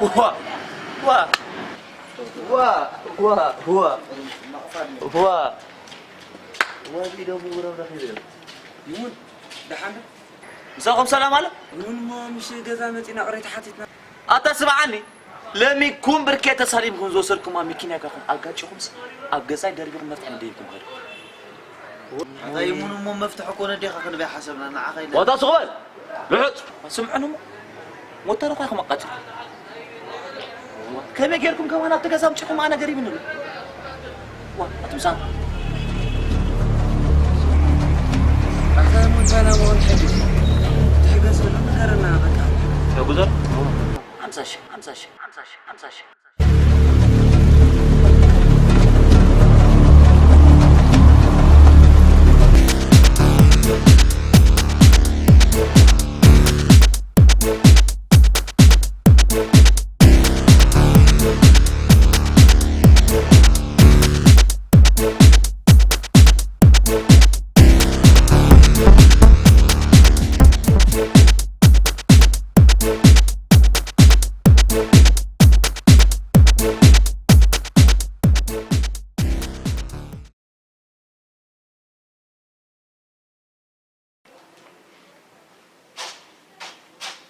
ዋ ዋ ዋ ዋ ዋ ዋ ዋ ቢዶም ይውረብ ረኺበ። ይሙን ደሓን ዶ? ምሳኹም ሰላም ኣለ? ይሙን እሞ ምስ ገዛ መጺና ቅሬታ ሓቲትና። ኣታ ስምዓኒ፣ ለሚኩም ብርኬ ተሳሊምኩም ዝወሰድኩማ መኪና ኢልኩም ኣጋጭኹምስ ኣብ ገዛይ ደርቢኹም መፍትሒ ደይብኩም ኸድኩም። ኣታ ይሙን እሞ መፍትሒ እኮ ነዴኻ ክንበይ ሓሰብና ንዓኻ ኢልና። ዋታ ስቕ በል! ልሑጥ! ስምዑን እሞ ሞተር እኳ ኢኹም ኣቃጺልኩም። ከመይ ጌርኩም ከማን ኣብቲ ገዛ ኣምጺኹም ኣነ ገሪምኒ ኣሎ። ዋ፣ ኣቱም ሳብ ኣታ ይሙን ሰላም ሆን ሕጂ ትሕገዝ ብሎ ንገረና በቃ። ሕጉዘር? ሓምሳ ሺህ፣ ሓምሳ ሺህ፣ ሓምሳ ሺህ፣ ሓምሳ ሺህ።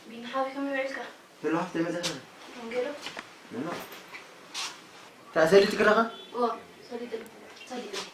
ቢኒ ሓወይ ከመይ ውዒልካ? ሄሎ ሓፍተይ መጺኻ? መንገዶ? ኖ። እታ ሰሊጥኪ ዲኻ? እወ፣ ሰሊጥኒ። ሰሊጥኒ።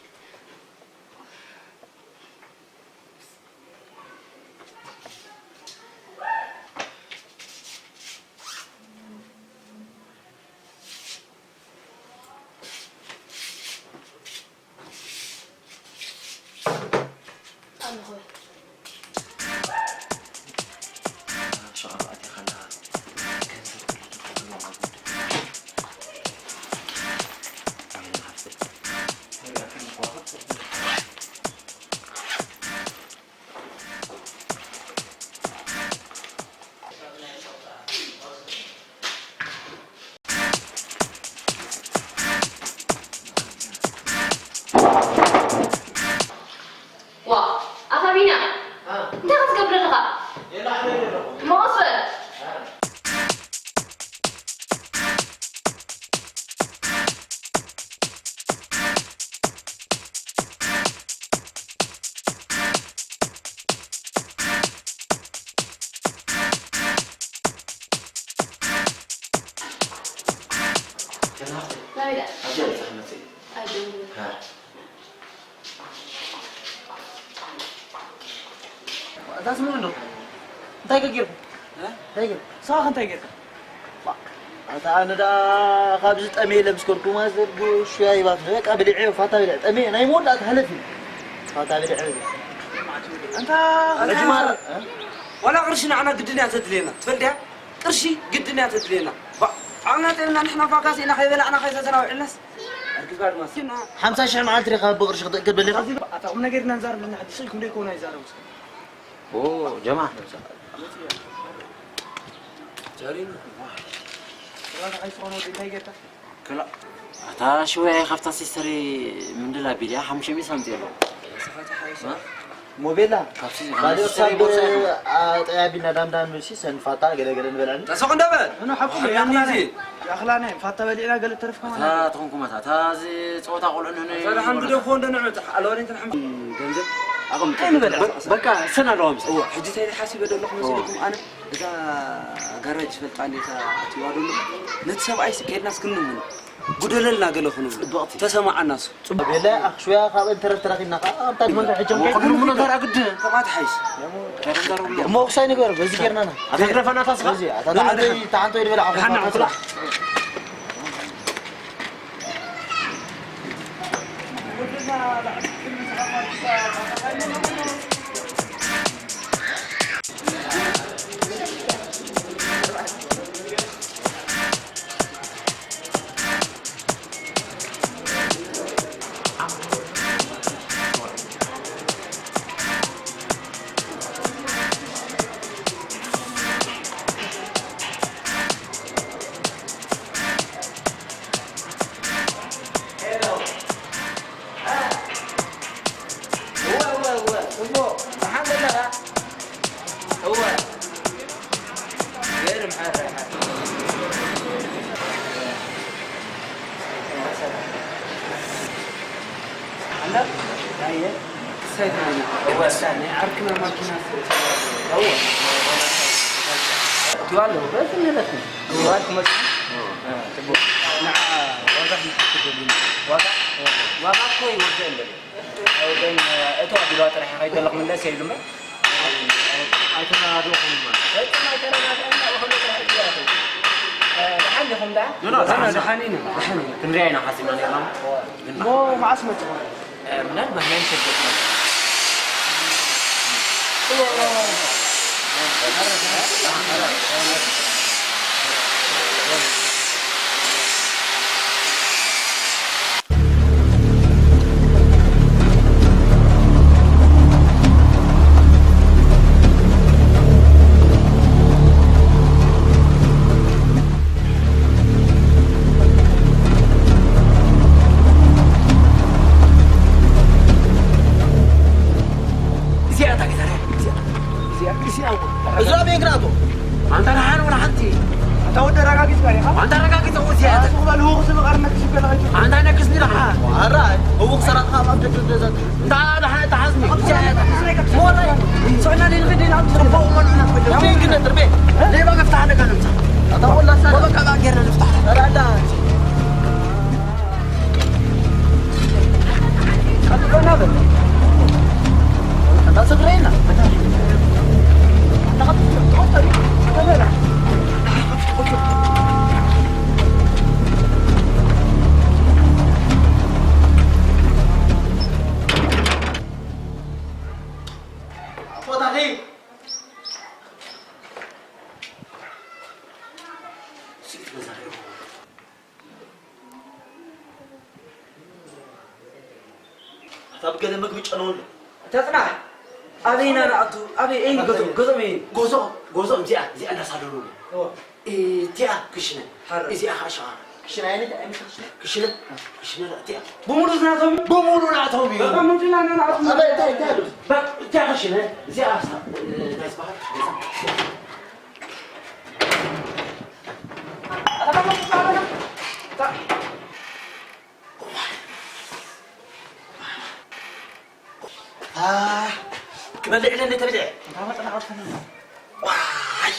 ዋ፣ ኣታ ቢና፣ አ። እንታይ ክትገብር ኣለኻ? የላ፣ ኣነ የለኹ። መቐስ በል። አ። ናበይ ደኣ? ኣብዚ ኣለኹ፣ መጽእ። ኣይደንጉ። ሃ። እታ ስምዑ እንዶ። እንታይ ገጊርኩም? እ? እንታይ ገይርኩም? ንስኻ ከ እንታይ ጌርካ? ባ-፣ ኣታ ኣነ ደኣ ካብዚ ጠሜ ኢለ ምስ ከድኩ ማለት ሹያ ይባት በቃ ብሊዐ ፋታ ብሊዐ። ጠሜ ናይ መወዳእታ ሃለፍ እዩ። ፋታ ብሊዐ። ኣንታ ሕጂ ማር፣ እ? ዋላ ቅርሺ ንዓና ግድን እያ ተድልየና። ትፈልጥ እያ? ቅርሺ ግድን እያ ተድልየና። ባ-፣ ጥዕና ጥዕና ንሕና ፋካስ ኢና ከይበላዕና ከይሰተና ውዒልናስ። ኣርጊዝካ ድማ ስና። ሓምሳ ሽሕ መዓልቲ ዲኻ ብቕርሺ ክትእክል በሊኻ? ኣታ ቁም ነገር ኢና ንዛረብ ኣለና። ሕጂ ስልኩም ደይኮነ ይዛረቡ። ኦ፣ ጀማ። ጀሪን። ክላ፣ ኣታ ሽወያ ካብታ ሲስተሪ ምንድላ ቢልያ ሓሙሽተ ሚእቲ ሳንቲም ኣሎ። ሞቤላ፣ ካብቲ ካልእ ሲስተሪ ካብ ቦርሳ ይኹን። ኣጠያቢና ዳምዳም ንሲ ሰንፋታ ገለገለ ንበልዐኒ። ተሰቕ እንደ በል። ኣነ ሓቁ ኣነ ያኽላነ፣ እዚ። ያኽላነ፣ ፋታ በሊዕና ገለ ተረፍካ ማለት። እታ ትኹንኩም እታ፣ እታ እዚ ጸወታ ቆልዑ ንህነ እዛ ደሓን ይወረዳ። ግደፎ እንደ ንዕመት፣ ኣለወለኝ ተንሕም። ገንዘብ ኣቕም እንታይ ንበልዕ? በ-፣ በቃ፣ ሰና ኣለዋ ምሳ። እዋ፣ ሕጂ እንታይ ሓሲበ ዘለኹ መሲልኩም? ኣነ እዛ ጋራጅ ትፈልጣ እንዴ፣ እታ ኣትዋ ደሎ? ነቲ ሰብኣይስ ከይድናስ ክንምኑ። ጉደለልና ገለ ክንብሎ። ጽብቕቲ። ተሰማዓናስ። ጽቡቕ። ቤለ ኣኽሽውያ ካብ እንተረፍ ተራኺብና ኸዓ ኣብታ ድመንታ ሕጂ እሞ ክንምኑ ተራ ግድ። ከምኣ ትሓይሽ። እሞ ክሳይ ንገር፣ በዚ ጌርናና። ኣታ ግደፈና ታስኻ። በዚ፣ ኣታ ንሕና ተዓንቶ፣ ንሕና ተዓንቶ ይድበላ ዓኹ። ንሕና ዓኹ። እወ፣ እወ፣ እወ፣ እሞ፣ ደሓን ዘለኻ? እወ። ገርም፣ ሓ-፣ ሓ-፣ እወ። ናይ ዓርክና ማኪና እወ። እቲዋ ኣለዉ፣ በዚ ንለፍ። እቲዋ ክመጽእ። ንዓ ዋጋ ክንሓትት ደሊና። ዋጋ? ዋጋ እኮ ይወደእ እንደለ። ኣይወደእን፣ እቶ ኣቢልዋ ጥራሕ ከይደለኹም እንደስ ኢሉ እምበር። ኣይተረዳድእኹም ማለት። ፈጽሞ ኣይተረዳድእና፣ ብኹሉ ጥራሕ እቲዋ። ደሓን ዲኹም ደኣ? ኖ፣ ኖ፣ ደሓን፣ ደሓን ኢና፣ ደሓን ኢና። ክንሪኣ ኢና ሓሲብና ነርና። እሞ መዓስ መጽኹም? ምናልባት ናይ ምሸት እዚኣ እታ ገዛ እያ። እዚኣ፣ እዚኣ፣ እዚኣ እኮ። እዛ ቤት ናቶ። ኣንታ ደሓን ወላ ሓንቲ። ኣታ ወዲ ኣረጋጊጽካ ዲኻ? ኣንታ ኣረጋጊጽ እኮ እዚኣ እያ። ኣታ ወላ ልሁኽ ስለ ቃል ነክስ ይበላ እንጂ። ኣንታ ነክስ ንድሓ። ኣራ፣ እውቕ ሰራትካ ኣብ ደገ ገዛ። እንታ ደሓን እታ ሓዝኒ። እዚኣ እያ እታ። ሞራይ። ስዕና ደይ ንኽደይ ናብ ጽቡቕ መን ኢና። ቤት ግን ነጥር ቤት። ሌባ መፍታሕ ነገር እንታ። ኣታ ወላ ሰራ። ወበቃ ባጌር ንፍታሕ። ራዳ። ኣታ ብገለ ምግቢ ጨነው ኣሎ። ተጽናሕ። ኣበይ ኢና ንኣቱ? ኣበይ? ኣይን ገዝኦም? ገዝኦም ኣይን? ጎዞ፣ ጎዞ እዚኣ፣ እዚኣ እንዳሳደሩ። እዎ። እቲኣ ክሽነ። ሓረ። እዚኣ ኸዓ ሸቓ። ክሽነ ኣይነት? ኣይነት ክሽነ? ክሽነ፣ ክሽነ እቲኣ። ብሙሉ ናቶም? ብሙሉ ናቶም እዩ። በቃ ሙሉ ኢና ንኣቱ። ኣበይ፣ እንታይ፣ እንታይ ኣሎ? በቃ እቲኣ ክሽነ፣ እዚኣ ሳ-፣ እንታይ ዝበሃል? ገዛ። ክበልዕ ኢለ እንደ ተብልዐ። ዋይ።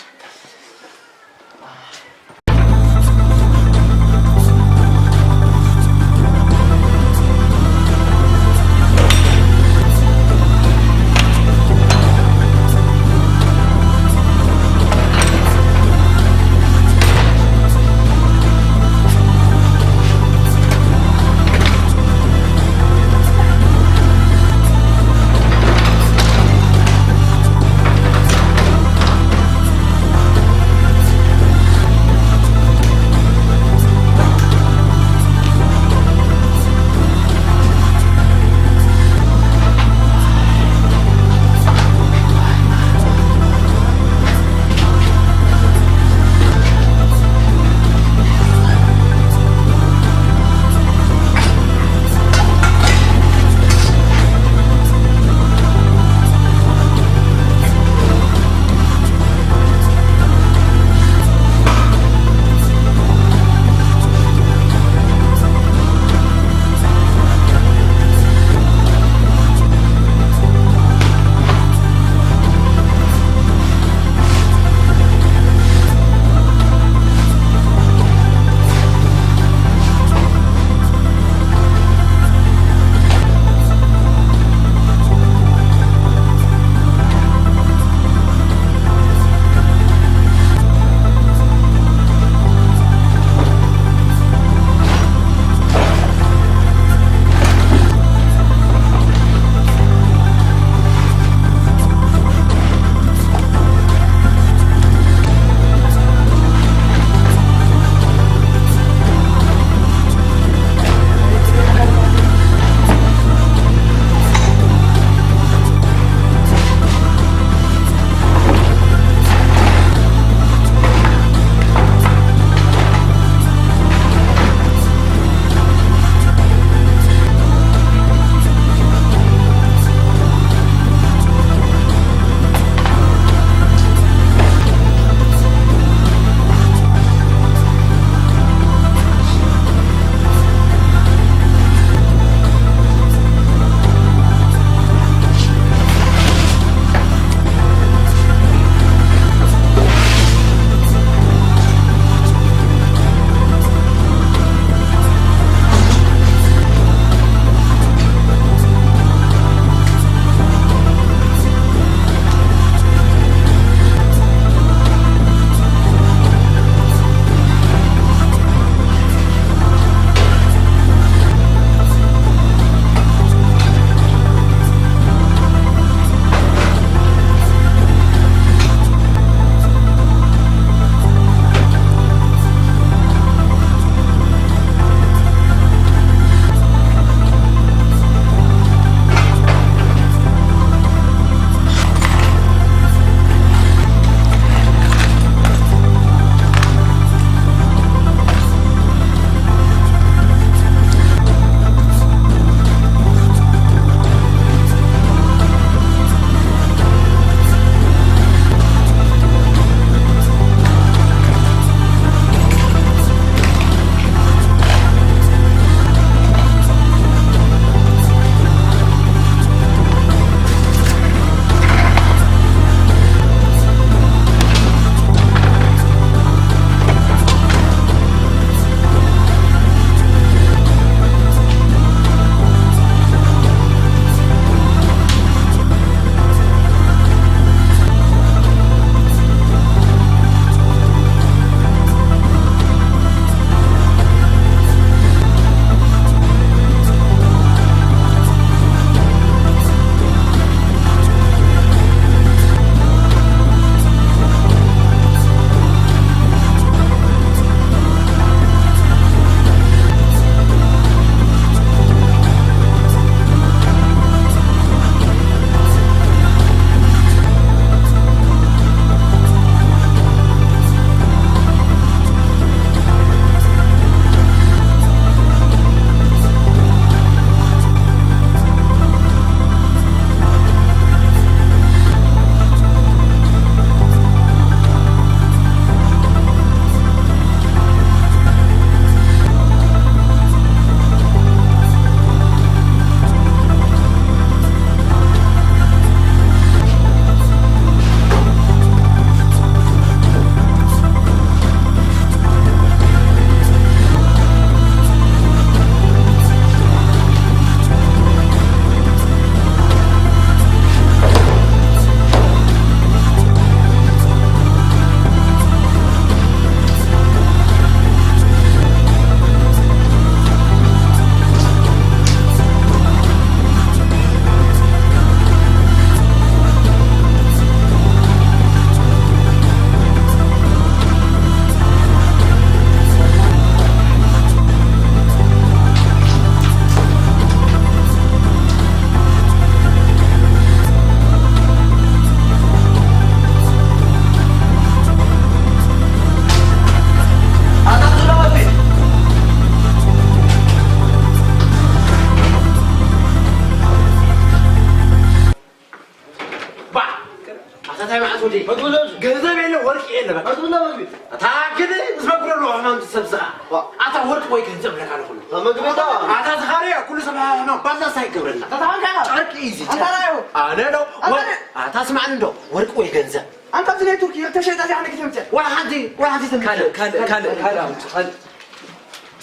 መግቢ ለብዙ። ገንዘብ የለ፣ ወርቂ የለ፣ በቃ። መግቢ ለመግቢ። ኣታ ግን ምስ መግቢ ለብዙ ሕማም ትሰብስኻ። ዋ። ኣታ ወርቂ ወይ ገንዘብ ለካ ለኹሉ። መግቢ ታ። ኣታ ዝኻርያ ኩሉ ሰብ ሕማም ባላስ ኣይገብረና። ኣታ ታንካ። ጨርቂ እዩ እዚ፣ ኣታ ጨርቂ። ራዩ። ኣነ ዶ? ኣታ ወር-፣ ነ- ኣታ ስማዕኒ ዶ? ወርቂ ወይ ገንዘብ? ኣንታ ኣብዚ ናይ ቱርኪ ተሸይጣ እዚኣ ነኪ ተምፅእ። ወላ ሓንቲ፣ ወላ ሓንቲ ተምፅእ። ካልእ፣ ካልእ፣ ካልእ፣ ካልእ፣ ካልእ ኣምፅእ፣ ካልእ።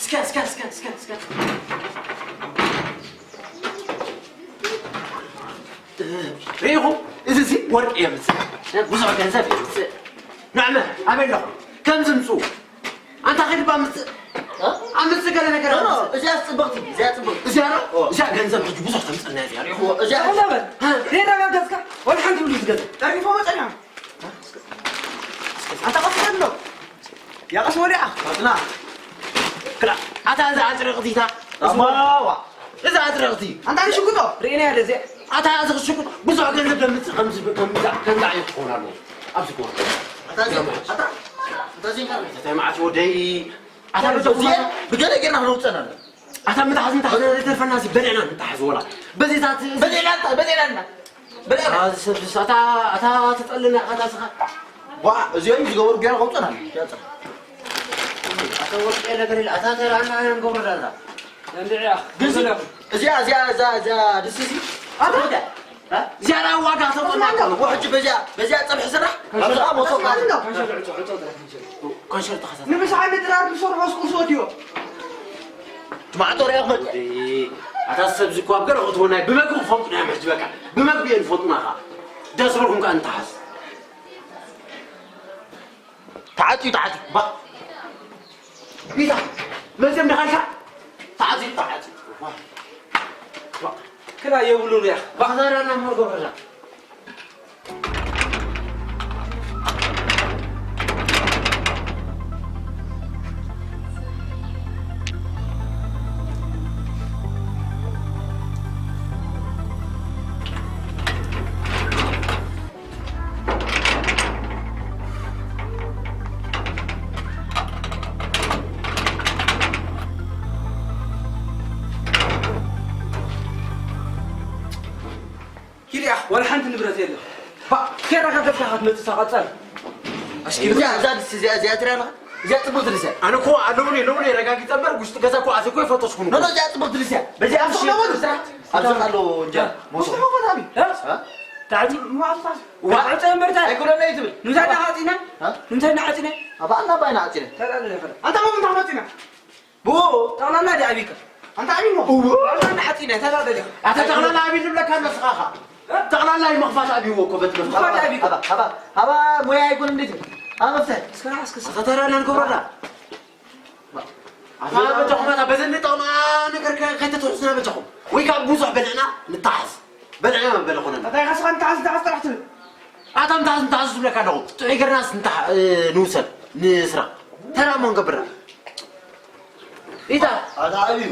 እስከ፣ እስከ፣ እስከ፣ እስከ፣ እስከ። እ፣ ርኢኹም? እዚ፣ እዚ ወርቂ የምፅእ። ብዙሕ ገንዘብ የምፅእ። ንዕመ፣ ኣበይ ኣለኹም? ከምዚ ምፅኡ። ኣንታ ኸይድ ባ ምፅእ። እ? ኣምፅእ ገለ ነገር ኖ፣ ኖ፣ ኣምፅእ። እዚኣ ፅብቕቲ፣ እዚኣ ፅብቕቲ። እዚኣ ዶ? ኦ። እዚኣ ገንዘብ ሕጂ ብዙሕ ተምፅእና እዚኣ ርኢኹም? እዚኣ እዚኣ በል። እ? ዘይረጋገፅካ ወላ ሓንቲ ብሉ ዝገዝእ። ጠሪፎ መፀና። ኣንታ ቀስ በል ኣሎ። ያ ቀስ ወዲኣ። ኣትና። ክላ-፣ ኣታ እዛ ኣጥረቕቲታ። ኣማዋ። እዛ ኣጥረቕቲ። ኣንታ ንሽጉጦ። ርኢና ያለ እዚኣ። ኣታ እዚ ክሽጉጥ ብዙሕ ገንዘብ ደምጽእ ከምዚ፣ ከምዛ፣ ከምዛ ዓይነት ክኾን ኣለዎ። ኣብዚ ክወርድ። ኣታ እዚ፣ ኣታ፣ ኣታ እዚ እንታይ? ኣታ ማዓት ወደይ። ኣታ ኣታ እዚ ብገለ ጌርና ክንውፀን ኣለና። ኣታ ምትሓዝ፣ ምትሓዝ፣ ዘይተርፈና ሲ በሊዕና ንተሓዝ ወላ። በዚታት በሊዕና፣ በሊዕና። በሊዕና። ኣታ፣ ኣታ ትጠልና፣ ኣታ ስኻ። ዋ፣ እዚኦም ዝገበሩ ጌና ከውፅና። ኣታ ወርቂ ነገር ኢለ፣ ኣታ ተራና ንገብሮ ዳታ። እንድዕያ፣ ግዚ፣ እዚኣ፣ እዚኣ፣ እዛ፣ እዛ ድስቲ እዚ። ኣታ ወደ። እ? እዚኣ ናይ ዋጋ ተውፅና። ዋጋ። ወሕጂ በዚኣ፣ በዚኣ ፀብሒ ስራሕ። ከንሸል። ኣብዛ ሞቶ ካል። ከንሸል፣ ዕፆ፣ ዕፆ ጥራሕ ከንሸል። ከንሸል ተኸሰተ። ንምስሓ ምድራር ዝሰርሖ ስቁርሲ ወዲዮ። ትማዕጦ ርያ ክመጽእ። ወዲ፣ ኣታ ሰብ ዝኳ ኣብ ገለ ክትቦ ናይ ብመግቢ ክፈልጡ ናይ ምሕጅ በቃ። ብመግቢ እዮም ዝፈልጡና ኸዓ። ደስ በልኩም ከኣ ንተሓዝ። ተዓጽዩ፣ ተዓጽዩ። ባ-፣ ቢታ፣ መዝገብ ደኻልካ? ተዓጽዩ፣ ተዓጽዩ። ዋ። ዋ። ክላ የብሉን እያ። ባኽዛራ እና መርጎ በላ። ኪድያ፣ ዋላ ሓንቲ ንብረት የለን። ባ፣ ኬራ ካብ ገዛኻ ክትመጽእ ተቐጸር። ኣሽኪ እዚኣ፣ እዛ ድስቲ እዚኣ፣ እዚኣ ትሪኣ ኣለኻ? እዚኣ ጽብቕቲ ድስቲ እያ። ኣነ እኮ ኣለውኒ፣ ኣለውኒ፣ ረጋጊጸ እምበር፣ ውሽጢ ገዛ እኮ ኣትየ እኮ ኣይፈተሽኩን እኮ። ኖ፣ ኖ፣ እዚኣ ጽብቕቲ ድስቲ እያ። በዚኣ ኣብዚ ኣፍሽ-፣ ሸሞንተ ስራሕ። ኣብዚ ኣሎ እንጀራ፣ እ? መሶብ። መሶብ መኾን ኣቢ። እ? እ? ታዕቲ። መዓልታት። ዋ። ዕፀ እምበርታ። ኣይኮነን እዩ ትብል። ንምንታይ ኢና ዓፂና? እ? ንምንታይ ኢና ዓፂና? ኣብ ኣና ባይና ዓፂና። ተላለ ይኸዳ። ኣንታ ሞ ምንታይ ዓፂና? ብኡ ጠቕላላ ድዩ ኣቢካ? ኣንታ ኣቢሞ። እዎ። ጠቕላላ ሓፂን እያ፣ ተዳደሊ። ኣታ ጠቕላላ ኣቢ ዝብለካ ኣሎ ስኻ ኸ? እ? ጠቕላላ እዩ ምኽፋት ኣቢዎ እኮ በቲ ምኽፋት። ምኽፋት ኣቢካ። ሃባ፣ ሃባ፣ ሃባ፣ ሞያ ኣይኮን እንዴት? ሃባ መፍትሒ። እስከ ና፣ እስከ፣ እስከ። ኣታ ተራና ንገብረላ። ኣታ በጃኹም፣ ኣታ በዘኒ ጠቕማ ነገር ከ-፣ ከይተትሕዙና በጃኹም። ወይ ካብ ብዙሕ በልዕና ንተሓዝ። በልዕና መበለ ኾነና። ኣታ ኢኻ ስኻ ንተሓዝ፣ ንተሓዝ ጥራሕ ትብል። ኣታ ንተሓዝ፣ ንተሓዝ ዝብለካ ኣለኹ። ጥዑይ ገርናስ ንተሓ-፣ እ፣ ንውሰድ፣ ንስራ። ተራ እሞ ንገብራ። ኢታ። ኣታ ኣብዩ።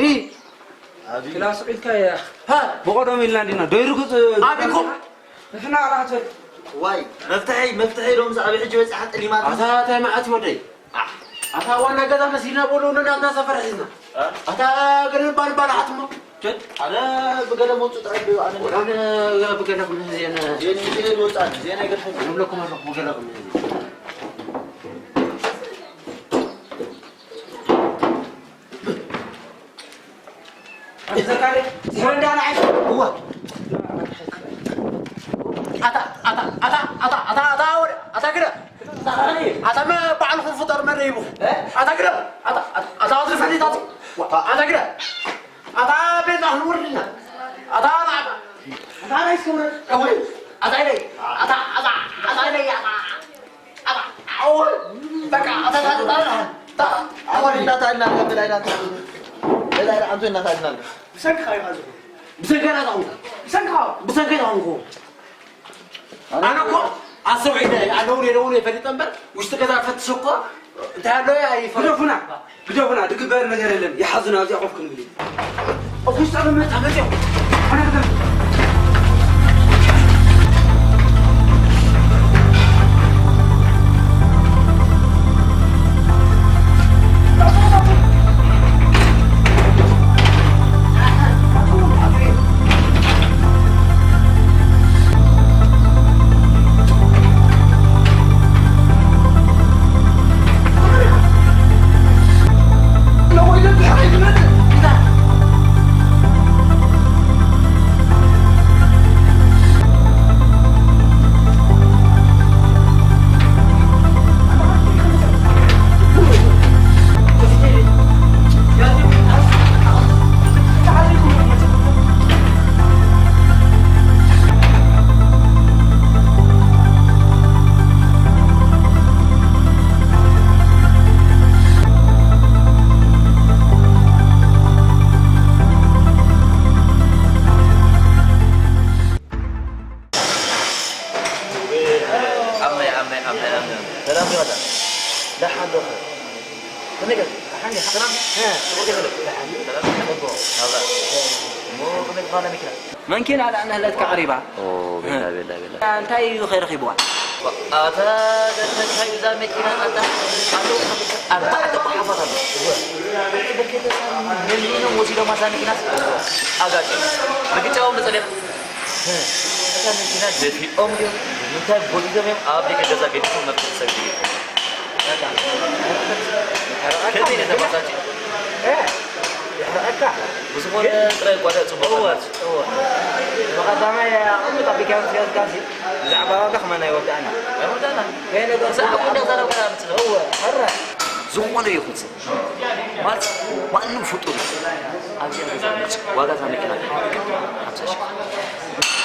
ኢ። ኣብዩ። ክላስ ቂልካ እያ። ሃ። ብቐደም ኢልና እንዲና። ደይሩ ክጽ-፣ ኣብይኩም። ንሕና ኣራት። ዋይ፣ መፍትሐይ፣ መፍትሐይ ሎም ዝኣብ ሕጂ በጻሓ ጠሊማት። ኣታ ታይ መዓት ወደይ። ኣታ ዋና ገዛ መሲልና ቦሎ ነና እናሰፈረ ሒዝና። እ? ኣታ ገለ ባል ባል ሓትሞ። ጀድ፣ ኣነ ብገለ መውጽእ ጥራይ ዶ ኣነ ወላ ኣነ ብገለ ምን ዜና። ዜና፣ ዜና ይወጻል፣ ዜና ይገርፈው። ንብለኩም ኣለኹ ብገለ ምን ዜና። ኣንተ ዘካሪ፣ ወንዳ ንዓይ። እዋ። ኣታ፣ ኣታ፣ ኣታ፣ ኣታ፣ ኣታ፣ ኣታ፣ ወደ፣ ኣታ ግደ። ኣታ መ-፣ ባዕልኹም ፍጠር መደይቡ። እ? ኣታ ግደ። ኣታ፣ ኣታ፣ ኣታ ወዲ ፈሊጣት። ኣታ ግደ። ኣታ ቤት ኣሁን ወርድና። ኣታ፣ ኣታ፣ ኣታ ናይ ሰውረ። ኣወይ። ኣታ ኢለይ። ኣታ፣ ኣታ፣ ኣታ ኢለይ። ኣታ። ኣታ፣ ኣዎ፣ በቃ፣ ኣታ፣ ኣታ፣ ኣታ፣ ኣታ፣ ኣዎ፣ እናታልና፣ በላይና፣ በላይና፣ ኣንተ እናታልና። ብሰንክኻ እዩ፣ ሓዙ። ብሰንክኻ እዩ፣ ብሰንክኻ። ብሰንክኻ እዩ። ኣነ እኮ ኣስተውዒለ፣ ኣለዉ፣ ኣለዉ፣ ፈሊጠ እምበር፣ ውሽጢ ገዛ ፈትሽ እኮ፣ እንታይ ኣሎ፣ ኣይፈልጥ። ግደፉና። ግደፉና፣ ዝግበር ነገር የለን። ይሓዙና፣ ኣብዚኣ ኮፍ ክንብል እዩ። ኣብ ውሽጢ ኣብ መታ መፅኦም። ኣነ ክደም-፣ ኣለኹ። ከመይ ገለ? ደሓን ዲኻ? ሰላም? እ። ከመይ ገለ? ደሓን። ሰላም? ጽቡቕ። ናብራ። እሞ ከመይ ትበሃል መኪና? መንኪና ደኣ ንህለትካ ቀሪባ። ኦ፣ ቤላ፣ እ። ቤላ፣ ቤላ። እንታይ እዩ ከይረኺብዋ? ኣታ፣ እንታይ እዩ እዛ መኪና? ኣታ፣ ኣለዉ፣ ኣርባዕተ ጓሓፋት ኣለዉ። እወ። በርከተ ሳሚ፣ መሊኖም ወሲዶም እዛ መኪናስ? ኣጋጭ። ምግጫዎም ንጸሊቕ። እታ መኪና ደፊኦም ድዮም? ንምንታይ ጎቲቶም እዮም ኣብ ደገ ገዛ ገዲፎም መርካቶ ሰብ ድዩ? ከመይ ነታ ማሳጅ? የሕርቐካ። ብዝኾነ ጥራይ ጓዳ ጽቡቕ እወ፣ ኣላት። እወ። ብቐዳማይ ኣቐሚጥ ኣቢልካዮ ስለ ዝካሲ፣ ብዛዕባ ዋጋ ከማን ኣይወዳእና። ኣይወዳእና። ገለ ነገር ብዛዕባ ዋጋ ዛረብካ ምጽእ። እወ፣ ሕረ። ዝኾነ ይኹን ሰብ ማለት ማንም ፍጡር እዩ። ኣብዚኣ ገዛ መጽ-፣ ዋጋ እዛ መኪና ሓምሳ ሺሕ።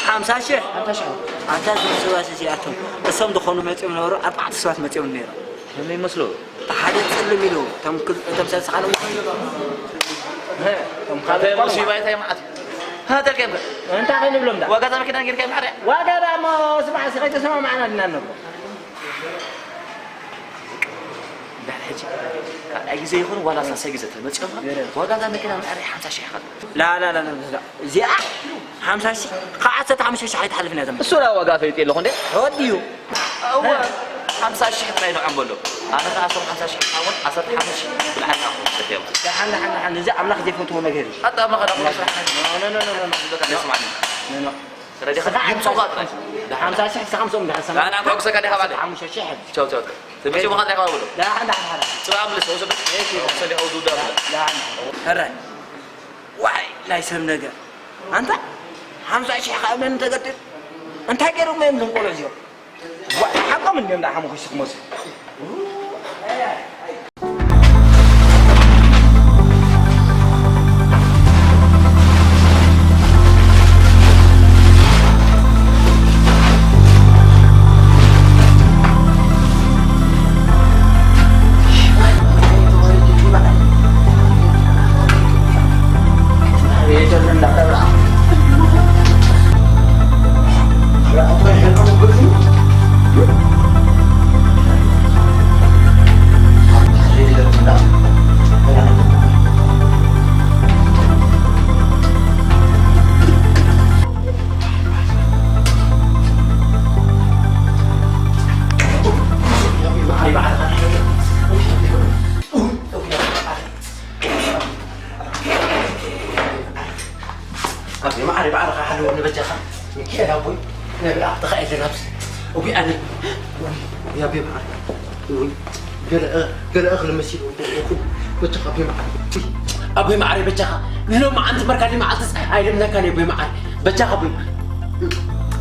ሓምሳ ሺሕ? ሓምሳ ሺሕ። ኣንታ እዞም ሰባት እዚኣቶም፣ እሶም ዝኾኑ መጺኦም ነበሩ፣ ኣርባዕተ ሰባት መጺኦም ነይሮም። ከመይ ይመስሉ? እቲ ሓደ ጸልም ኢሉ፣ እቶም ክል-፣ እቶም ሰለስተ ካልኦት እ፣ እቶም ካልኦት ኣንታ ሙሲባ እንታይ መዓት? ሃተልከ እምበር። እንታይ ከይንብሎም ዳ? ዋጋ እዛ መኪና ጌርካ ይምሓርያ? ዋጋ ዳ እሞ ስማዕ፣ እስኺ ከይተሰማማዕና ድና ነብሎ። እንድሕር ሕጂ ካልኣይ ግዜ ይኹን ዋላ ሳልሳይ ግዜ ተመጺኦምካ፣ ገለ። ዋጋ እዛ መኪና ምዕራይ ሓምሳ ሺሕ ኢኻ። ላ፣ ላ፣ ላ፣ ላ፣ ላ። እዚኣ ሓምሳ ሺሕ፣ ካብ ዓሰርተ ሓሙሽተ ሺሕ ኣይትሓልፍን እያ እዛ መኪና። እሱ ላ ዋጋ ፈሊጡ ኣለኹ እንዴ? ተወዲኡ። እወ፣ ሓምሳ ሺሕ ጥራይ ንዖም በሎ። ኣነ ከኣ እሶም ሓምሳ ሺሕ ሓወን ዓሰርተ ሓሙሽተ ሺሕ ላዕሊ ኢኻ ክሰድዮም። ደሓን፣ ደሓን፣ ደሓን። እዚ ኣምላኽ ዘይፈትዎ ነገር እዩ። ኣታ ኣምላኽ ኣታ ስራሕ ናይ ኖ፣ ኖ፣ ኖ፣ ኖ፣ ኖ። ዝብለካ ደስ ማዕኒ። ኖ፣ ኖ። ስለዚ ንስኻ ሓምሳ ይምጹኻ ጥራይ። ሓምሳ ሺሕ ንስኻ ምስኦም ድሓር ሰማዕ። ኣና ጓጉሰካ ዲኻ ባዕለይ? ሓሙሽተ ሺሕ። ቻው፣ ቻው፣ ቻው። ተመጺኡ ምዃን ዲኻ ባዕሉ? ደሓን፣ ደሓን፣ ደሓን። ጽባሕ ምልስ፣ ወሰደ። እሺ። ሰሊዓ ውዱዳ ብላ። ደሓን። ሕራይ። ዋይ፣ ናይ ሰብ ነገር። ኣንታ ሓምሳ ሺሕ ከኣ እብለኒ ተገድድ። እንታይ ገይሮም እዮም እዞም ቆልዑ እዚኦም? ዋ፣ ሓቆም እንዲዮም ደኣ ሓሙኹሽቲ ክመጹ። ኣቤ መዓረይ፣ ባዕልኻ ሓልወኒ በጃኻ። ሚካኤል ኣቦይ፣ ነብኣ ተኻኢለ ናብዚ። እውይ፣ ኣነ፣ እውይ፣ ኣቤ መዓረይ። እውይ፣ ገለ፣ ገለ እኽሊ መሲሉ እንተ ይኹን። በጃኻ ኣቤ መዓረይ። እውይ፣ ኣቤ መዓረይ፣ በጃኻ። ንሎማዓንቲ መርካሊ መዓልትስ ኣይልምነካን፣ ኣቤ መዓረይ። በጃኻ ኣቦይ።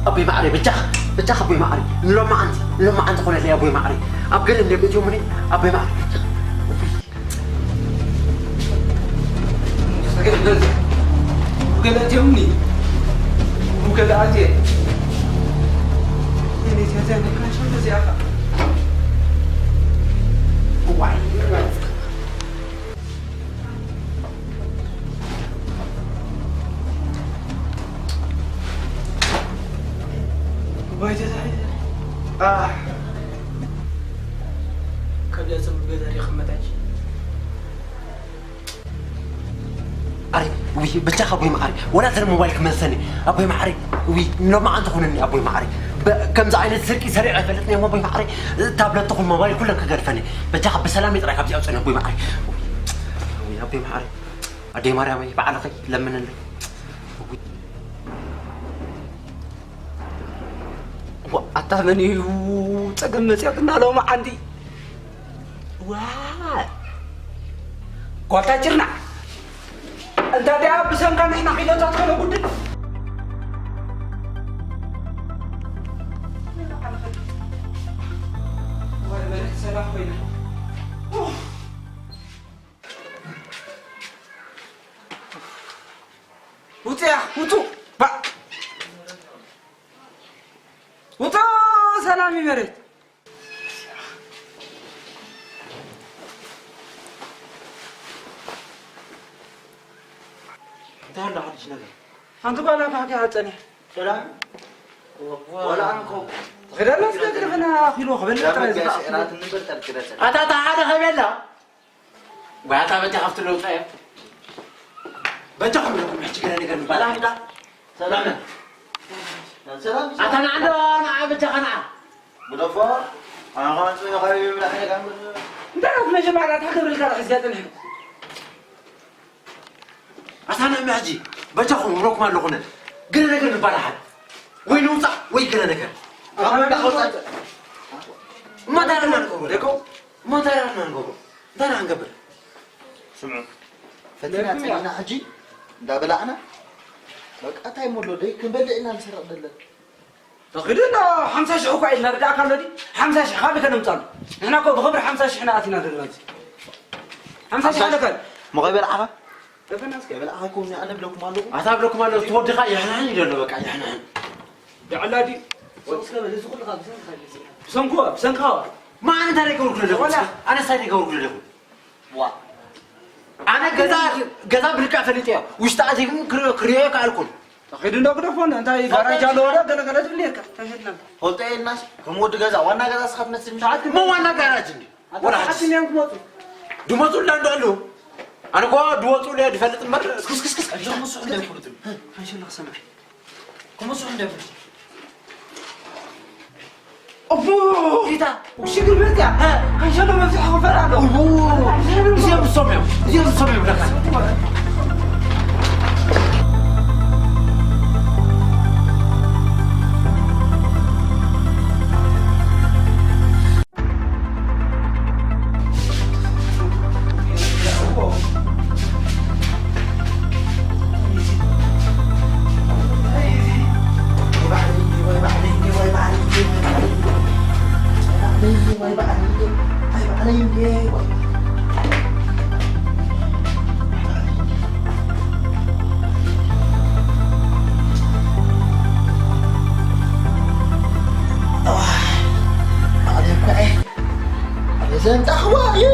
ኣቤ መዓረይ፣ በጃኻ። በጃኻ ኣቦይ መዓረይ። ንሎማዓንቲ፣ ንሎማዓንቲ ኾነለይ ኣቦይ መዓረይ። ኣብ ገለ እንደ ቤት ዮምኒ፣ ኣቤ መዓረይ፣ በጃኻ። ገለእትዮምኒ ገለኣትየ ዋይ ወይ ተታሒዘ። ኣህ። ከብዳ ጽቡቅ ገዛ ዲኺ መጣች? ኣረ፣ ውይ፣ በጃኻ ኣቦይ መዓረይ፣ ወላ ዘን ሞባይል ክመልሰኒ፣ ኣቦይ መዓረይ፣ ውይ፣ ሎማዓንቲ ኾነኒ፣ ኣቦይ መዓረይ። በ-፣ ከምዚ ዓይነት ስርቂ ሰሪቐ ኣይፈልጥን እየ፣ ኣቦይ መዓረይ። ታብለት ትኹን ሞባይል ኩለን ክገድፈኒ። በጃኻ ብሰላም ጥራይ ካብዚ ኣውፅእኒ፣ ኣቦይ መዓረይ። ውይ፣ ኣቦይ መዓረይ። ኣደይ ማርያመይ፣ ባዕልኺ ለምንለይ። ውይ። ዋ፣ ኣታ መን እዩ ጸገም መጺኣትና ሎማዓንቲ? ዋ! ጓል ታጅርና! እንታ ደኣ ብሰንካ ንሕና ኺሎታት ኮነ ጉድል። ወይ በለት ሰላም ኮይና። ውጹ እያ፣ ውጹ። ባ-፣ ውጹ፣ ሰላም እዩ መሬት። እንታይ ኣሎ ሓድሽ ነገር? ሓንቲ ጓል ኣባህካ ጸኒሕ። ሰላም? ወላ ኣንኮ። ክደሎ ስለ ዝደፈና ኣኺሉ ክበልዕ ጥራይ ዝኸኣኹ። ኣታ፣ ኣታ ሓደ ከቤላ። ጓታ በጃ ካብቲ ለውጣ እያ። በጃኹም ኢኹም ሕጂ ገለ ነገር ንባል። ሰላም እንዳ። ሰላም። ሰላም። ኣታ ንዓ እንዶ ንዓ በጃኻ ንዓ። ግደፎ። ኣነ ኸዓ ጽዮ ኸዓ ይብላዕ ኢለ ጋር። እንታይ ናት መጀመርያ እታ ክብሪ ኢልካ ዶ ሒዝያ ጸኒሕካ? ኣታ ንዕሚ ሕጂ በጃኹም እብለኩም ኣለኹ። ገለ ነገር ንባላሓል። ወይ ንውጻእ ወይ ገለ ነገር። ኣታ ንዕሚ ሕጂ እማ እንታይ ደኣ ንገብሮ? ደቆ? እማ እንታይ ደኣ ንገብሮ? እንታይ ደኣ ንገብር? ስምዑ። ፈቲና ለኩም እያ። ጸኒሕና ሕጂ እንዳበላዕና በቃ እንታይ እሞ ኣሎ ደይ ክንበልዕ ኢና ንሰርቕ ደለን። ተኺዱ እንዶ ሓምሳ ሽሕ እኳ ኢልና ርዳእካ ኣሎ ድዩ? ሓምሳ ሽሕ ካበይ ከነምጻሉ? ንሕና እኮ ብኽብሪ ሓምሳ ሽሕ ኢና ኣቲና ዘለና ኣብዚ። ሓምሳ ሽሕ ኣለካ ድዩ? መቐበል ዓኻ? ደፈና እስከ። መቐበል ዓኻ እኮ እኛ ኣነ ብለኩም ኣለኹ። ኣታ ብለኩም ኣለኹ፣ እቲ ወድኻ ይሕንሕን እዩ ዘሎ፣ በቃ ይሕንሕን። ደዕላ ድዩ? እስከ በል፣ እዚ ኩሉ ካብ ብሰንካ እዩ። ብሰንኩ፣ ብሰንካ። ማ ኣነ እንታይ ደይገበርኩ ዘለኹ? ወላ። ኣነ እንታይ ደይገበርኩ ዘለኹ? ዋ። ኣነ ገዛ፣ ገዛ ብልክዕ ፈሊጠዮ። ውሽጢ ኣትየ ግን ክር-፣ ክርእዮ ኣይከኣልኩን። ተኺዱ እንዶ ግደፎን፣ እንታይ ጋራጅ ኣለዎ ዶ? ገለ ገለ ትብል ነርካ። ተሸድና። ፈልጦ የልናስ፣ ከም ወዲ ገዛ፣ ዋና ገዛ እስኻ ትመስል። ሰዓት እሞ ዋና ጋራጅ እንዲ። ኣታ ወላ ሰዓት ሓድሽ። ድንያም ክመጹ። ድመጹ እንዳ እንዶ ኣለዉ። ኣነ እኮ ድወጹ ለ ድፈልጥ እምበር። ክስክስክስ። እዞም ምስ እንዳይፈልጡ። ሓንሸሎ ክሰምዕ። ክመጹ እንዳይፈልጡ። እቡ! ጌታ! ሽግር መጽያ! እ! ሓንሸሎ መብዝሒ ክፈል ኣሎ። እቡ! እዚኦም ዝሰምዑ፣ እዚኦም ዝሰምዑ ብለካ። ዘንጣኽዋ እዩ።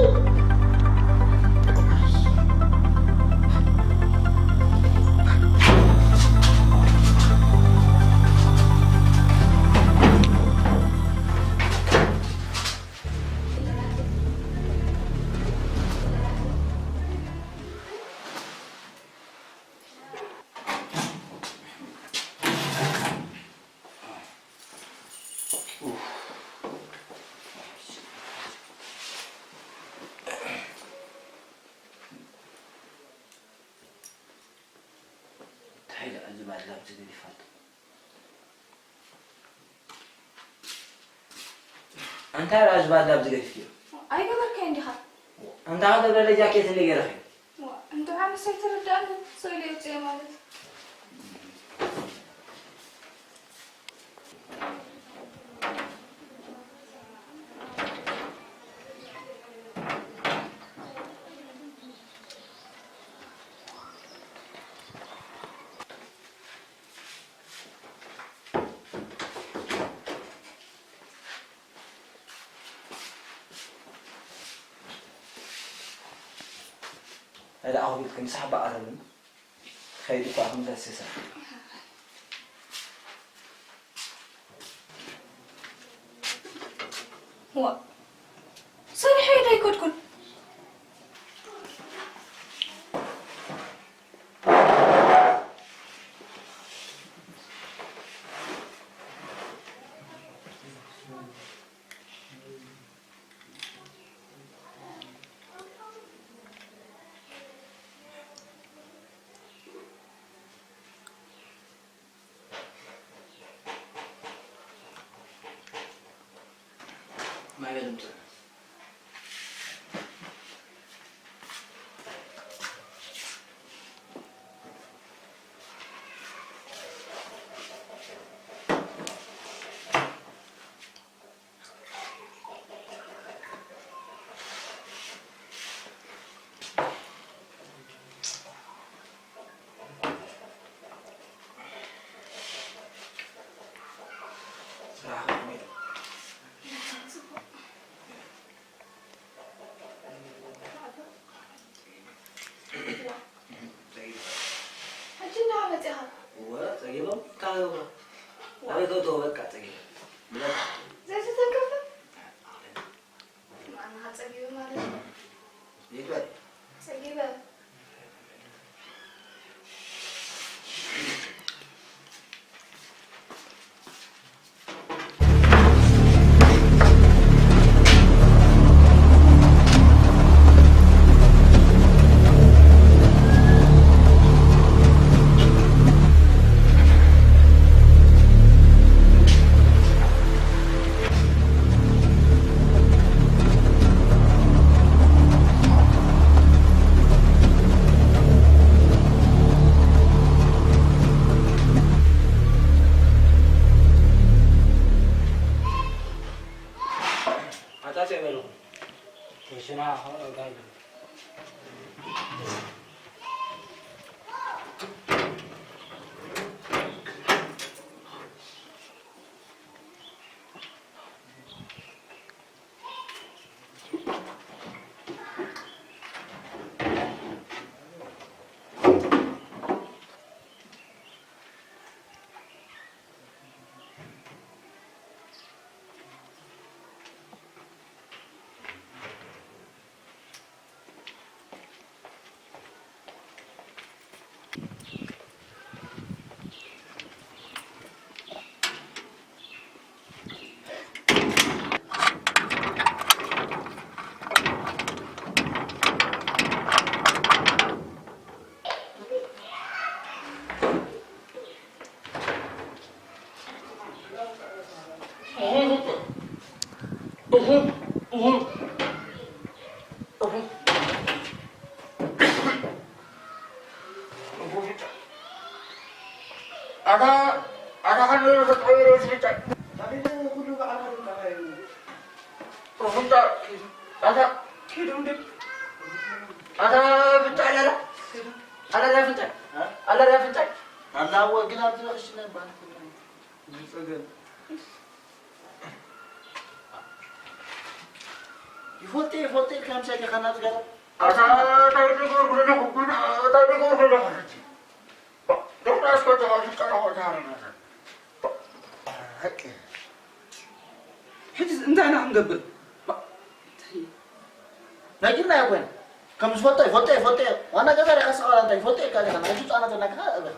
እንታይ ደኣ እዚ ባላ ኣብዚ ገዲፋቶ? እንታይ ደኣ እዚ ባላ ኣብዚ ገዲፍክዮ? ኣይገበርካዮን ዲኻ? እንታይ ክገብረለይ ጃኬት እንደ ገይረኽዮ? ዋ፣ እንድዓ ምስ ኣይተረዳእና ስእሊ የውፅኦ ማለት። ኣደ ኣኹቢልክ ምሳሕ በኣረምን ኸይድ እኳ ኣኹም ተስሰ። ዋ፣ ሰሪሐ ዶ ኣይከድኩን? ማይ በል እምፅእ። ይግበር። ሰጊበ። ኣጻጽዕ በልኹም። ሽና ኣታ ኣታ ኻን ተጠወረ ስልጣን ኣፍንጫ ኣታ ኪዱ እንደ ኣታ ኣፍንጫ ኣላላ ኣላላ ኣፍንጫ ኣላላ ኣፍንጫ ኣላወ ግን ኣብዚ ክሽነ ባንክ ዝጸገም ይፎቴ ይፎቴ ኢልካ ምሳይ ዲኻ ናጽገረ ኣታ እንታይ ትገብሩ ዘለኹም? ኣታ እንታይ ትገብሩ ዘለኹም? ዶክተር ኣስኮ ተባሂሉ ቀረቦ ተሃረመ። ሕጂ እንታይ ኢና ክንገብር? ነጊርና ይኮን ከም ዝፈልጦ ይፈልጦ ይፈልጦ ዋና ገዛ ሪኻ ሰቓላ እንታይ ይፈልጦ ኢልካ ዲኻ ናይዚ ህፃናት እናካ እብኻ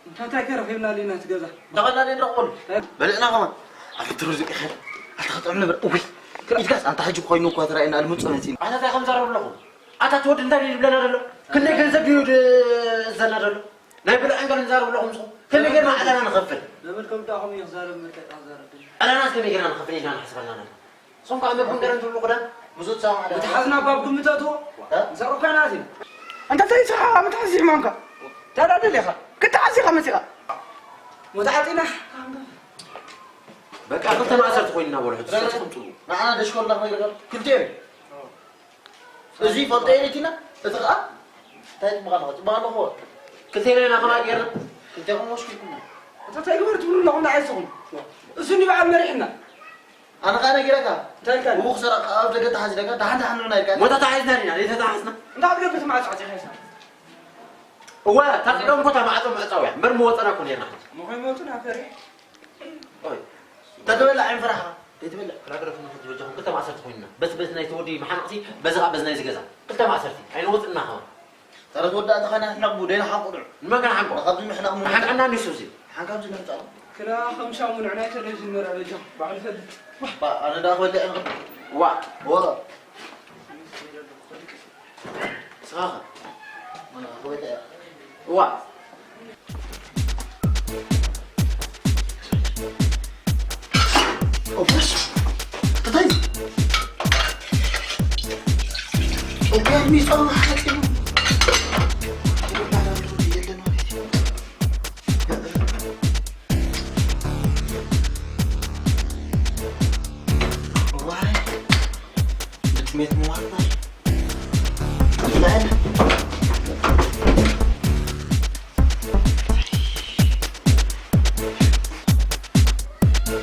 እንታይ እንታይ ከ ረኺብናሉ ኢና እቲ ገዛ? ተቐላሊ ንረኽበሉ። በልዕና ከማን። ኣፍትሩ ዝቅኸል። ኣታ ክጥዕም ነበር። እውይ። ኢድካስ ኣንታ ሕጂ ኮይኑ እኮ ተራእየና ኣልምጾ መጺና። ኣታ እንታይ ከም ዘረብ ኣለኹ? ኣታ ትወድ እንታይ ድዩ ዝብለና ዘሎ? ክንደይ ገንዘብ ድዩ ዝእዘና ዘሎ? ናይ ብልዕን ገለን ዘረብ ኣለኹም ንስኹም። ከመይ ጌርና ዕዳና ንኸፍል? ዘመድ ከም ደኣ ከምኡ እዩ ክዛረብ መርቀጣ ክዛረብ ድዩ? ዕዳናስ ከመይ ጌርና ንኸፍል ኢልና ንሓስብ ኣለና። ንሶም ከዓ መግቢ እንገረን ትብሉ ክዳን ብዙ ተሰማዕና። ምትሓዝና ባብ ግምተቱ እ? ንሰሩ ኮይና ኣቲና። እንተ ተይስኻ ምትሓዝ ይሕማምካ። ታዲያ ደሊኻ ክትሓዝ ኢኻ መጺኻ። መታዓጢና። በቃ ክልተ ማእሰርቲ ኮይንና በሉ ሕጂ ሰትኹም ጽቡ። ንዓና ደሽኮልና ክነግረካ ክልተ እዩ። እዚ ፈልጠ ኤሊቲና እቲ ከዓ እንታይ ትምኻ ኣለኹ? ትምኻ ኣለኹ። ክልተ ኢልና ኢና ከማን ጌርና። ክልተ ኢኹም ወስኩልኩም። እታ እንታይ ግበር ትብሉ ኣለኹም ንዓይ ስኹም። እሱ እንዲ በዓል መሪሕና። ኣነ ኸኣ ነጊረካ። እንታይ ኢልካ? ብኡ ክሰራ ኣብ ደገ ተሓዚለካ፣ ደሓን ደሓን ንብና ኢልካ። ሞታ ተሓዝና ዲና? ዘይተተሓዝና? እንዳ ኣብ ደገ እቲ ማዕጾ ዓጺኻ ኢኻ። እወ፣ ታጺሎም እኮ እታ ማዕጾ ምዕጻው እያ። እምበር ምወጸና እኮ ኔርና። ምኾይ ሞቱ ናፈሪ። ኦይ። ተትበልዕ ዓይንፍራኻ። ዘይትበልዕ። ክላግረፍ ንሕጂ በጃኹም ክልተ ማእሰርቲ ኮይንና። በቲ በቲ ናይቲ ወዲ መሓንቕሲ፣ በዚ ኸኣ በዚ ናይዚ ገዛ። ክልተ ማእሰርቲ። ኣይንወጽእና ኸኣ። ተረት ወዳእ ተኸና ሕቡ ደይና ሓቁ ድዑ። ንመን ከነሓንቆ? ካብዚ ምሕናቕ ምኑ። ንሓንቀና ንሱ እዚ። ሓንካም ዝነሕጻሉ። ክላ ከም ሻሙን ዕናይ ተለቪዥን መርዓ በጃ ባዕሉ ፈልጥ። ባ ኣነ ዳ ክበልዕ ነው። ዋ። ወ። ስኻኸ። ኣነ ዳ ክበልዕ። ዋ። ኦፕስ ተታይ ኦፕስ ሚጾም ሓቂ የለን ማለት እዩ። ዋይ ብጥሜት ምዋት ማለት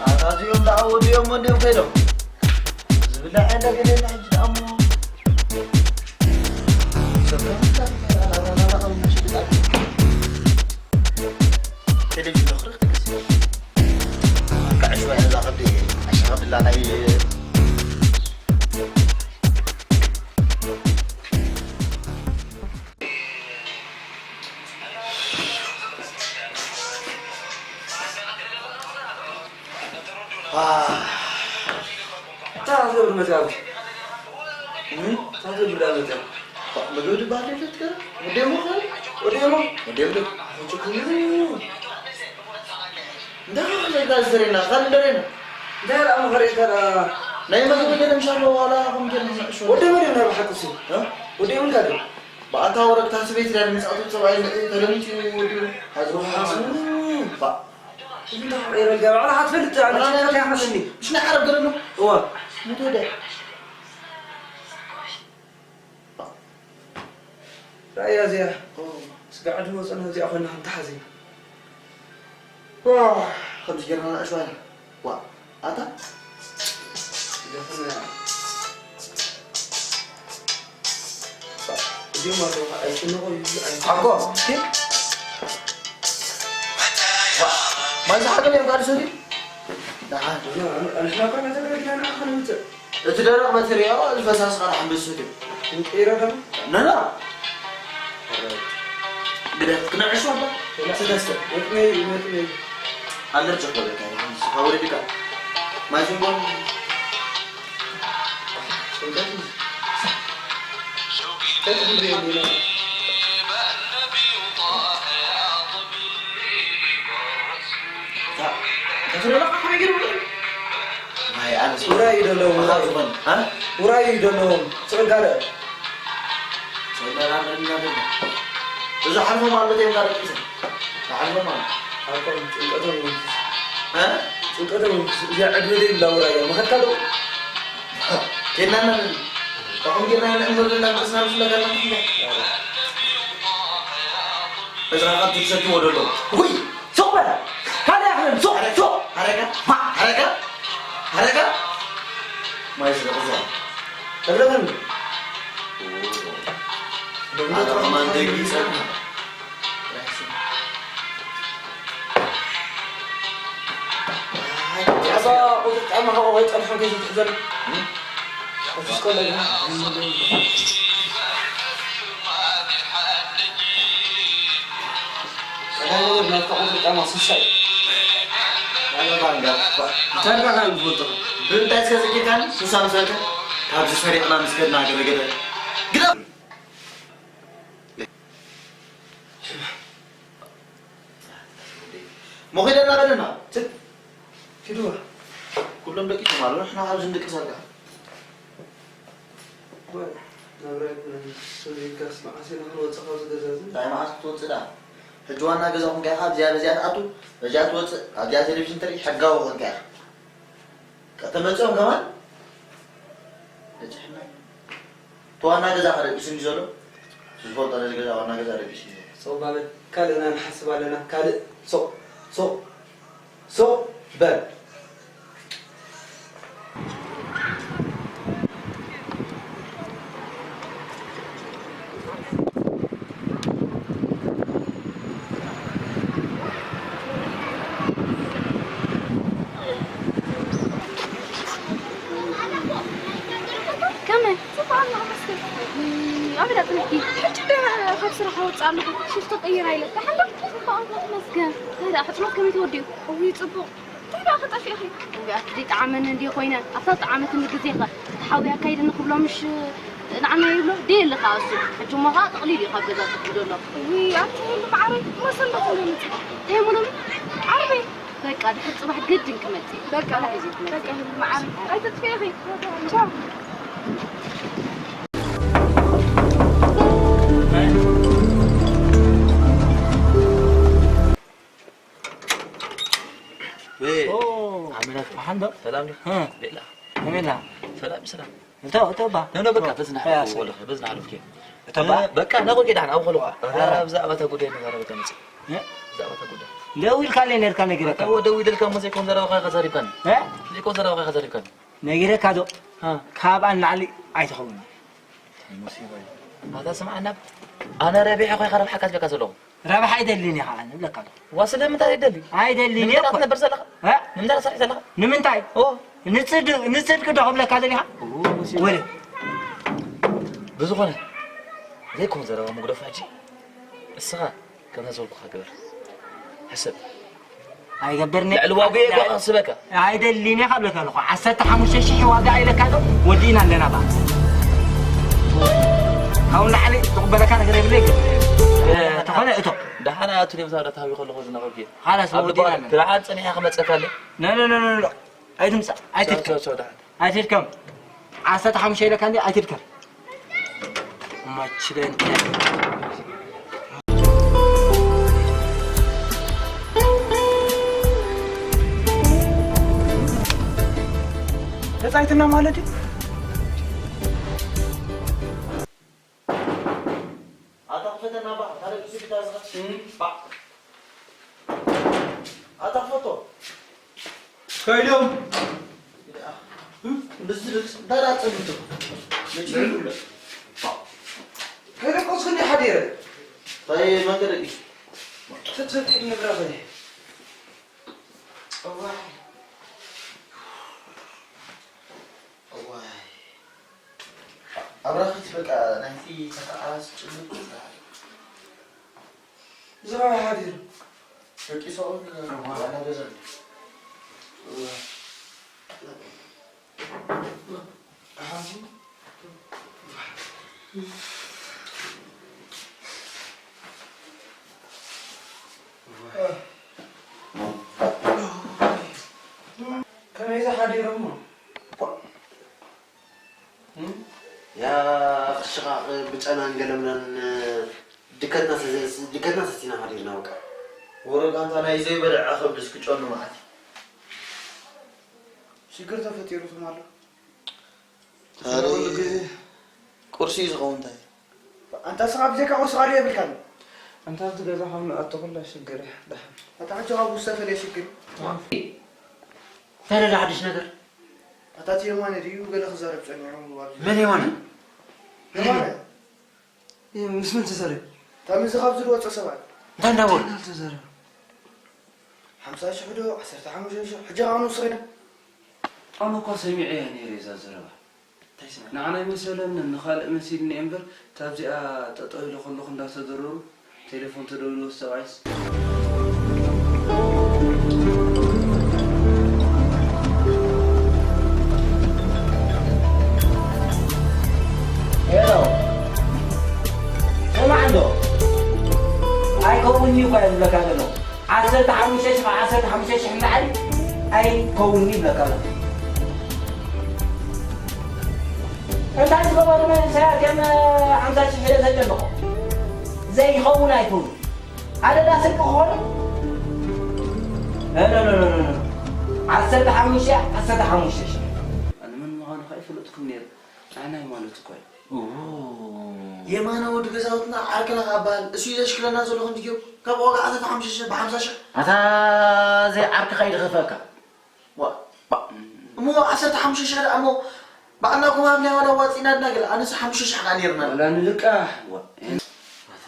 ኣታ እዚኦም ደኣ ወዲኦም ወዲኦም ከይዶም። ዝብላዕ እንዳ ገለ የለ ሕጂ ደኣ እሞ። ሰብ ከም ዝብላዕ ኣራራራ ከም መሸጢ ጣል። ቴሌቪዥን ዶ ክርኢ ክደስ ይብል። ኣንካ ዕሽዋ እዛ ከብዲ ኣሸኻብላ ናይ እንታይ ትብል ኣላ እዚኣ? ምግቢ ዝበሃል የብለትካ? ወዲኦሞ ኸ? ወዲኦሞ? ወዲኦሞ። ኣፍንጭኹም እዩ። እንታይ ኸ ዝረኤና? ካልእ ዶ ረኤና? እንታይ ደኣ መኸረይታ ደኣ? ናይ ምግቢ ገለ ምሻሎ ዋላ ከምኡ ገይርና ንዕሾ። ወዲኦሞ ድዮም ናይ ብሓቂ እሱ? እ? ወዲኦሞ እንታይ ድዮም? ብኣታ ወረቅታ ስበይቲ ዳር ምጻቱ ሰብኣይ ንዒ ተለሚጹ ወዲኡ። ሓዝሩ ሓዝሩ። ባ። እንታይ ኸ ይረጋ? ባዕላ ኸ ትፈልጥ፣ ኣነ ጭንቀት ይሓስኒ። ምሽ ናይ ዓረብ ገለ ኣሎ? እዋ። ሙቶ ደ? ራእያ እዚኣ። ኦ። ስጋዕ ድመፀና እዚኣ ኾይና ከም ተሓዚና። ኦ፣ ከምዚ ጌርና ንዕሾ ኣይና። ዋ፣ ኣታ? ደፍና። እዚኦም ኣለዉ፣ ኣይጭነቑ እዩ፣ ኣይ- ሓቆ፣ እስኪ። ዋ፣ ማይ ዝሓገለ እዮም፣ ጋር ሰዲ። ደሓን። ንሕና እኮ ነተረድና ንዓኻ ንምፅእ። እቲ ደረቕ በቲ ሪኦ፣ እዚ ፈሳሲ ኸኣ ሓምብስ እዩ። ንቀይሮ ደሞ? ነና። ግደ፣ ክነዕሾ ኣባ። ሰለስተ። መጥመይ፣ መጥመይ። ኣለርጂ ክበለካ እዩ። ንስኻ ወሪድካ። ማይ ሽንጎን። ሽንጎን። ተትንብሬ ሌላ። ታ-፣ ተትረዳ ከመይ ገይሩ? ናይ ኣነስ ውራይ እዩ ዘለዎም፣ መኻብ ዝኾነ፣ እ? ውራይ እዩ ዘለዎም። ስቕ ኢልካ ርእ። ስቕ ኢልካ ርእ፣ ርእ፣ ርእ። እዚ ሓልፎም ኣሎ፣ እንታይ ኢልካ ርእ? ዝሓልፎም ኣሎ። ሓልፎም ጭንቀቶም ይንፍስ። እ? ጭንቀቶም ይንፍስ። እዚኣ ዕድመ ዘይብላ ውራይ እያ። መኸድካ ዶ? ኬድና ኢና ንብል። ከምኡ ጌርና ኢና ንብል፣ ናብ ርእስና ንፍለጥ ኣለና። እዝራ ካብ ትሰትዎ ደሎ። ውይ! ሱቕ በል! ካልእ ኣይኮነን፣ ሱቕ! ሓረጋ! ሱቕ! ሓረጋ! ማ! ሓረጋ! ሓረጋ! ማይ ስለ ቅዛ። ተብለኒ። ኣረ ከማን ደጊ ይጸንሓ። ኣባ ቁጥር ጫማ ካብኡ ከይጸንሖም ከይትትሕዘሉ። እም? ቀዳማይ ወር ናትካ ቁጽሪ ጫማ ስሳ እዩ። እንታይ ደኣ ንፈልጦ? ብምንታይ እስከ ዘኪርካኒ? ስሳ ምስ በልካ፣ ካብዚ ሰሪቕና ምስ ከድና ገለ ገለ። ግደፍ! ሞኺደና በለና። ኪድዋ። ኩሎም ደቂሶም ኣለዉ፣ ንሕና ኣብዚ ንድቅስ ኣልካ። ወይ፣ ናብራ ኣይኮነን። ሰው ዘይካስ መዓስ ኢና ክንወጽእ ካብዚ ገዛ እዚ? እንታይ መዓስ ክትወጽእ ደኣ? ሕጂ ዋና ገዛ ኮንካ ኢኻ፣ ኣብዚኣ በዚኣ ትኣቱ፣ በዚኣ ትወጽእ፣ ኣብዚኣ ቴሌቪዥን ትርኢ፣ ሕጋዊ ኮንካ ኢኻ። ከተመጽኦም ከማን በጺሕና። እቲ ዋና ገዛ ከ ደቂሱ እንዲ ዘሎ? ዝፈልጦ ነዚ ገዛ ዋና ገዛ ደቂሱ እንዲ ዘሎ? ሶ ባበል፣ ካልእና ንሓስብ ኣለና። ካልእ፣ ሶ፣ ሶ፣ ሶ በል። ከመይ? ጽቡቕ ኣለኹ መስገን። ኣበይ ደኣ ጽኒሕኪ? ሕጂ እንደ ካብ ስራሕ ወጽእ ኣለኹ። ሽፍቶ ቀይራ ኢለ። ደሓን ዶ? ጽቡቕ ኣለኹ መስገን። እንታይ ደኣ ሕጽኖት ከመይ ተወዲኡ? እውይ ጽቡቕ። እንታይ ደኣ ከጠፊእኺ? እውይ ኣቲ ዘይጠዓመኒ እንድየ ኮይነ። ኣብታ ዝጠዓመትኒ ግዜ ኸ ተሓውያ ኣካይድኒ ክብሎ ምሽ ንዓና ይብሎ? ደየለ ኸኣ እሱ። ሕጂ እሞ ኸኣ ጥቕሊል እዩ ካብ ገዛ ጠፊኡ ዘሎ። እውይ ኣቲ ህሉ መዓረይ፣ እሞ ሰንበት እንዶ ይመጽእ? እንታይ እሞ ሎሚ? ዓርቢ። በቃ ድሕሪ ጽባሕ ግድን ክመጽእ። በቃ፣ በቃ ህሉ መዓረይ። ኣይተጥፍእኺ። ቻው። ወይ፣ ኦ። ኣመናት። ደሓን ዶ? ሰላም ዶ? እ። ቤላ። ከመይ ኢላ? ሰላም፣ ሰላም። እቶ፣ እቶ ባ። ኖ፣ ኖ፣ በቃ፣ እቶ። በዝና ያ፣ ሓለፍ፣ ሰላም። ወላሂ፣ በዝና ሓለፍ፣ ኬን። እቶ ባ? እ፣ በቃ፣ ናቆ ኬዳን፣ ኣብ ኸልዋ። እ። ኧረ፣ ብዛዕባ እታ ጉዳይ ንዛረብ፣ እታ መጽእ። እ? ብዛዕባ እታ ጉዳይ። ደዊልካለይ ነርካ፣ ነጊረካ። እታ ደዊለልካ፣ እሞ ዘይኮን ዘረባ ኸ ዘሪብካኒ? እ? ዘይኮን ዘረባ ኸ ዘሪብካኒ? ነጊረካ ዶ? እ። ካብኣ ንላዕሊ ኣይትኸውን። እንታይ ሙሲባ እዩ። ኣታ ስምዓና፣ ኣነ ረቢሐ ኮይካ ረብሓካ ዝብለካ ዘለኹ። ረብሓ ኣይደልን እየ ከዓ ንብለካ ኣለኹ። ዋ፣ ስለምንታይ ኣይደሊ? ኣይደልን እየ ንምንታይ እኮ። ትነብር ዘለኻ? እ? ንምንታይ ትሰርሕ ዘለኻ? ንምንታይ? ኦ። ንጽድ-፣ ንጽድቂ ዶ ክብለካ ደሊኻ? ኦ፣ ሙሲባ። ወለ። ብዝኾነ፣ ዘይኮን ዘረባ መጉደፍ ሕጂ። እስኻ ከምዛ ዝበልኩኻ ግበር። ሕሰብ። ኣይገብርኒ። ልዕሊ ዋግኡ እየ እኳ ክሕስበካ። ኣይደልን እየ ካብ ለካ ኣለኹ። ዓሰርተ ሓሙሽተ ሽሕ ዋጋ ኢለካ ዶ? ወዲእና ኣለና በኣ። በለካ ነገር የብለይ። ተኾነ እቶ። ደሓን ኣያቱ ደም ሳብዳ ታቢ ከለኹ ዝነበርኩ። ሓላስ ሓንቲ መወዲና ጓል ኣለና። ደሓን ጸኒሐ ክመጸካ ኣለ። ነ፣ ነ፣ ነ፣ ነ፣ ነ። ኣይትምጻእ፣ ኣይትድከም። ቻው፣ ቻው፣ ደሓን። ኣይትድከም። ዓሰርተ ሓሙሽተ ኢለካ እንዲ ኣይትድከም። ማችለን። ተጻይትና ማለት እዩ። ኣታ ክፈተና ባ፣ ካልእ ብዙ ግዳ ዝኸ-፣ እም። ባ። ኣታ ክፈቶ። ከይዶም። እም፣ ብዝልክ፣ እንታይ ደኣ ጸኒሑ? መቼ ይብለ? ከይደ ቆስ ክንዲ ሓዲረ። ታይ መንገድ እዩ? ትትት ንብረኸ። እዋይ። እዋይ። ኣብራኺት በቃ ናይቲ ተቃራስ ጭንቅ ይላል። ዝራይ ሓዲር። ደቂሶም ዋና ገዛ። ከመይ ዝሓዲሮሞ? እም? ያ ክሽቓቕ ብጨናን ገለምናን ድከትና ሰ-፣ ድከትና ሰቲና ሓዲርና በቃ። ወረ ጋንታ ናይ ዘይበልዐ ከብዲ እስክጨኑ መዓት። ሽግር ተፈጢሩ ትማሎ። ታዲያ ኩሉ ግዜ ቁርሲ እዩ ዝኸውን እንታይ? ኣንታ ስኻ ብዘይካ ቁርሲ ካልእ የብልካን። ኣንታ ኣብቲ ገዛ ካብ ንኣቶ ኩላ ሽግር እያ ደሓን። ኣታ ሕጂ ካብኡ ዝተፈለየ ሽግር። እንታይ ደሎ ሓድሽ ነገር? ኣታ እቲ የማነ ድዩ ገለ ክዛረብ ጸኒሑ ኣብዚ? መን የማነ? የማነ። እ፣ ምስ መን ተዛሪቡ? እታ ምስዚ ካብዚ ዝወጸ ሰብኣይ። እንታይ እንዳበሉ? እንታይ ተዛሪቡ? ሓምሳ ሽሕ ዶ፣ ዓሰርተ ሓሙሽተ ሽሕ፣ ሕጂ ኸኣ ንሱ ኸይደ። ኣነ እኳ ሰሚዐያ ነይረ እዛ ዘረባ። እንታይ ስምዕ? ንዓና ኣይመሰለንን፣ ንኻልእ መሲልኒ እየ እምበር፣ እታ ኣብዚኣ ጠጠው ኢለ ከለኹ እንዳተዘረሩ፣ ቴሌፎን ተደዊሉ፣ ሰብኣይስ። ሄሎ፣ ስማዕ እንዶ፣ ኣይከውንን'ዩ እኳ እየ ዝብለካ ዘለኹ። ዓሰርተ ሓሙሽተ ሽሕ ካብ ዓሰርተ ሓሙሽተ ሽሕ ንላዕሊ ኣይከውንን'ዩ ይብለካ ኣለኹ። እንታይ ዝገበሩ መንእሰያት እዮም ሓምሳ ሽሕ ኢለ ዘጨንቖ? ዘይኸውን ኣይከውንን። ኣደዳ ስርቂ ክኾኑ? ኖ፣ ኖ፣ ኖ፣ ኖ፣ ኖ። ዓሰርተ ሓሙሽተ፣ ዓሰርተ ሓሙሽተ ሽሕ። ኣነ መን ምዃኑ ከ ኣይፈለጥኩን ነይረ። ንዓና ሃይማኖት እኮ እዩ። ኦ። የማነ ወዲ ገዛውትና ዓርክና ካብ በሃል፣ እሱ እዩ ዘሽክለና ዘሎ ክንድዮ። ካብ ዋጋ ዓሰርተ ሓሙሽተ ሽሕ ብሓምሳ ሽሕ። ኣታ ዘይዓርክኻ እዩ ዝኸፍአካ። ዋ፣ ባ-፣ እሞ ዓሰርተ ሓሙሽተ ሽሕ ደኣ እሞ ባዕልና ኮማም ናይ ዋላ ዋጺና ድና ገለ፣ ኣነስ ሓሙሽተ ሽሕ ከኣ ነይርና። ዋላ ንልቃሕ፣ ዋ፣ ኣታ፣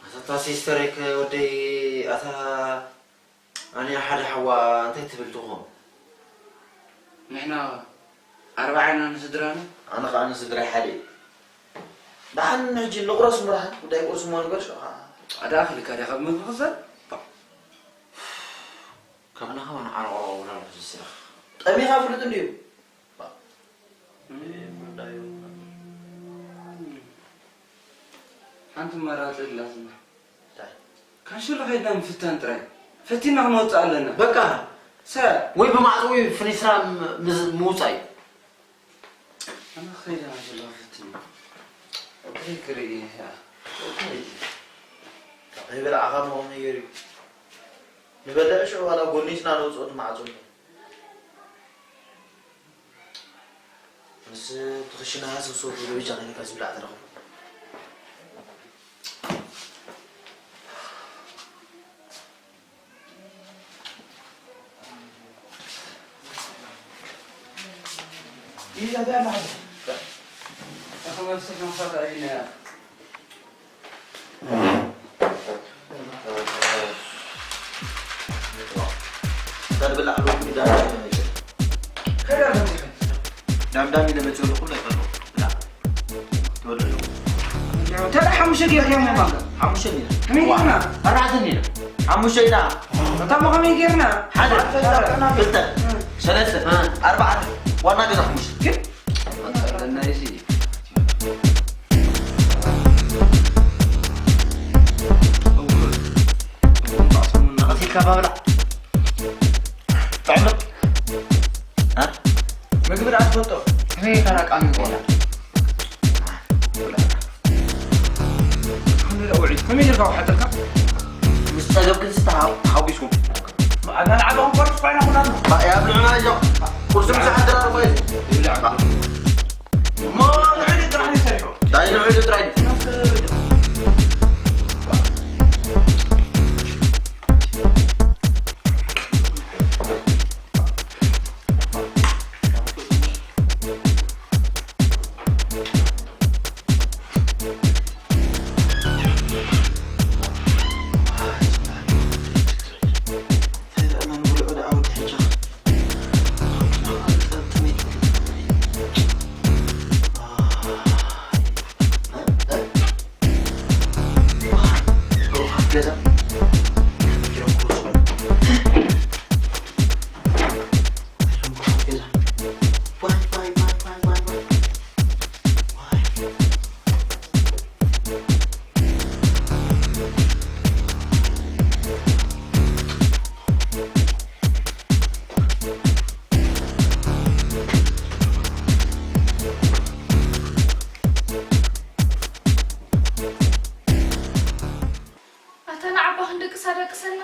ኣታ፣ ኣታ ሲስተረይ ከ ወደይ፣ ኣታ፣ ኣነ ሓደ ሓዋ እንታይ ትብል ትኾን? ንሕና ኣርባዓ ኢና ንስድራና። ኣነ ኸኣ ንስድራይ ሓደ እዩ። ደሓን ሕጂ ንቑረስ ምራህ፣ ጉዳይ ቁርሲ እሞ ንገር ሽዑ ኸኣ። ኣዳ ኣኽልካ ዲኻ ካብ ምግቢ ክዘር? ካብ ናኻ ዋና ዓረቕ ዓረቕ ውላ ኣሎ ዝስራሕ። ጠሚኻ ፍሉጥ እንድዩ። ባ። እም። ሓንቲ መራፂ ኣላትና። እንታይ? ካንሸሎ ከይድና ምፍታን ጥራይ። ፈቲና ክንወፅእ ኣለና። በቃ። ሰ- ወይ ብማዕፆ ወይ ፍኒስራ ም-፣ ምዝ-፣ ምውፃእ እዩ። ኣነ ከይደ ኣንሸሎ ፈቲና። እንታይ ክርኢ እያ? እንታይ? ከይበላዕኻ መቐመ ገይሩ። ንበልዕ ሽዑ ዋላ ጎኒትና ነውፅኦ እቲ ማዕፆ። ምስ እቲ ክሽነ ሃሰው ሰው ክብሎ ብቻ ከይነካ ዝብላዕ ተረኽቡ። ዳምዳም ኢለ መፅእ ኣለኹ፣ ብላ ይፈርዶ። ብላ። ትወደሉ። ተራ ሓሙሽተ ጌርካ እዮም ባንካ። ሓሙሽተ ሚና። ከመይ ጌርና? ኣርባዕተ ሚና። ሓሙሽተ ኢና። እታ ሞ ከመይ ጌርና? ሓደ። ሓደ። ክልተ። እ። ሰለስተ። እ። ኣርባዕተ። ዋና ገዛ ሓሙሽተ። ግን? ኣንታ ለናይሲ። ብላ። ጥዕምር። እ? ምግቢ ደኣ ትፈልጦ? ከመይ ኢኻ ደኣ ቃሚ ቆላ? ከመይ ኢልካ ውዒልካ? ምስ ጸገብክን ተሓ-፣ ተሓጒስኩም። ኣና ንዓኹም ቆርስ ኮይና ኩና። ባ-፣ ያ ብልዑና እዞ። ቁርሲ ምሳሕ ድራር እኮ እዩ። ይብላዕ። እሞ ንዕሊ ጥራሕ እዩ ሰሪሑ። ዳይ ንዕሊ ጥራሕ እዩ። ኣታ ንዓባ ክንደቅሳ ደቅሰና።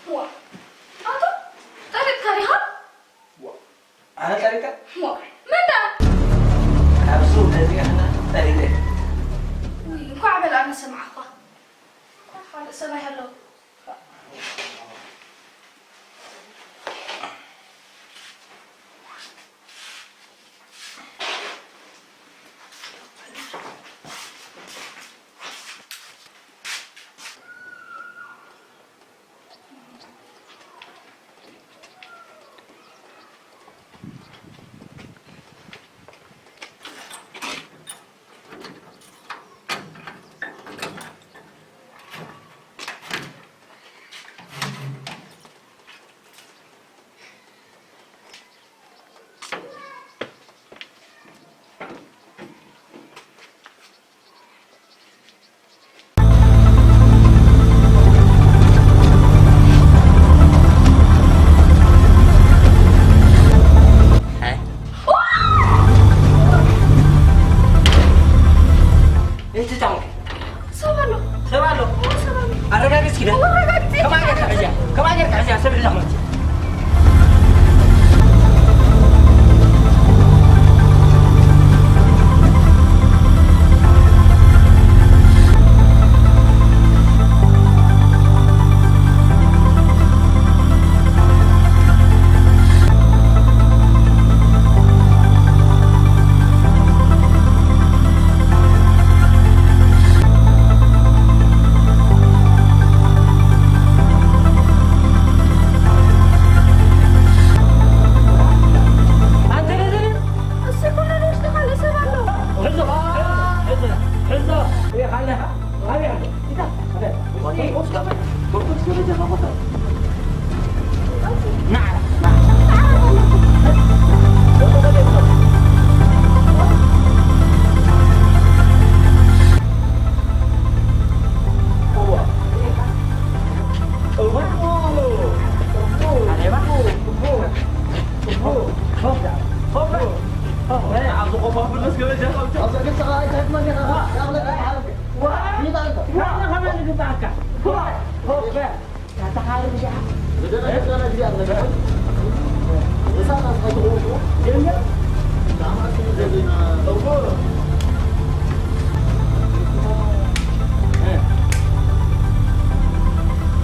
ዋ፣ ኣቶ፣ ጠሪጥካ ዲኻ? ዋ፣ ኣነ ጠሪጠ? ዋ፣ መን ደኣ? ካብዚ በዚሕና ጠሪጠ። ውይ፣ እንኳዕ በል ኣነ ሰማዕኳ። እንኳዕ ካልእ ሰብ ኣይሃለወ። እቲ ታንኪ። ሰብ ኣሎ። ሰብ ኣሎ። ኦ፣ ሰብ ኣሎ። ኣረጋግጽ ኪደ። ኣረጋግጽ። ከማን ጌርካ ሕዝያ? ከማን ጌርካ ሕዝያ? ሰብ ሒዛ መጽእ።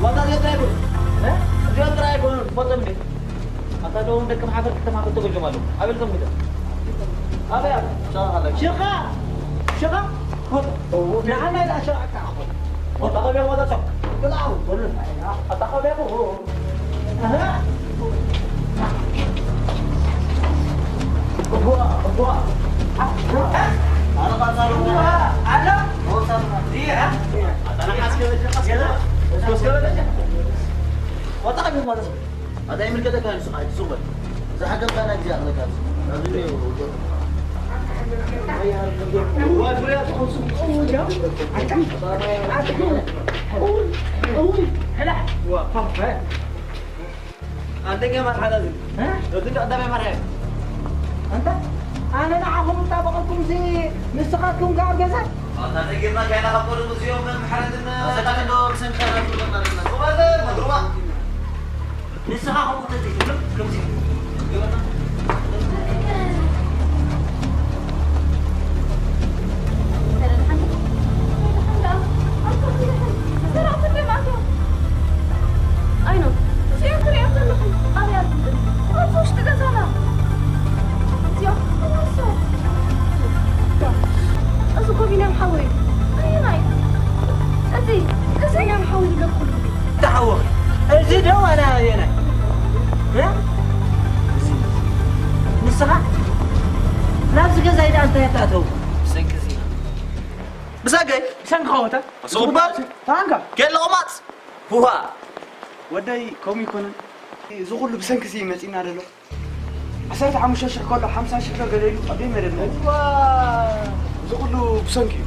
ዋታ እዚኦም ጥራይ ኣይኮኑን፣ እ? እዚኦም ጥራይ ኣይኮኑን፣ ትፈልጦም እንዴ? ኣታ ደው ደቂ ማሕበር ከተማ ክልተ ጎጆም ኣለዉ። ኣበይ ልቶም ግደ? ኣበይ ኣብ? ሽኻ! ሽኻ! ንዓና ኢላ ሽኻ! ኣታ ኸበያ ወደቶ። ግላው! ኣታ ኸበያ ኣንተ ጌማ ሓላል። እ? እቲ ቀዳማይ መርሃ እዩ። ኣንታ ኣነ ንዓኹም እጣበቐልኩምሲ ንስኻትኩም ከኣ ኣብ ገዛ? ኣታ ነጊርና ካይና ካብ ቀደሙ እዚኦም መምሓረትና ኣሰካክዶ ብሰንካና ዝብሎ ማለት ነው። ወባለ መድሩባ። ንስኻ ከምኡ ተዘይትብሎ ከምዚ ኣይኖ፣ እዚኦም ትሪኦም ዘለኹም ኣበይ ኣልኩም? ኣብዚ ውሽጢ ገዛና። እዚኦም፣ እነሱ። እዚ እኮ ቢንያም ሓወይ እዩ። ኣየናይ? እዚ፣ እዚ ቢንያም ሓወይ ዝብለኩ። ተሓወኺ። እዚ ዶ ዋላ ኣየናይ? እ? ንስኻ ናብዚ ገዛይ ደኣ እንታይ ኣታእተው? ብሰንኪ እዚ። ብሰንከይ? ብሰንኪ ኸወተ? ስቑባል? ታንካ? ጌለ ቁማፅ? ውሃ። ወደይ ከምኡ ይኮነን። እዚ ኩሉ ብሰንኪ እዚ መፂና ደሎ። ዓሰርተ ሓሙሽተ ሽሕ ከሎ ሓምሳ ሽሕ ዶ ገለ ኢሉ ኣብ ደይ መደብ ናይ። እዋ፣ እዚ ኩሉ ብሰንኪ እዩ።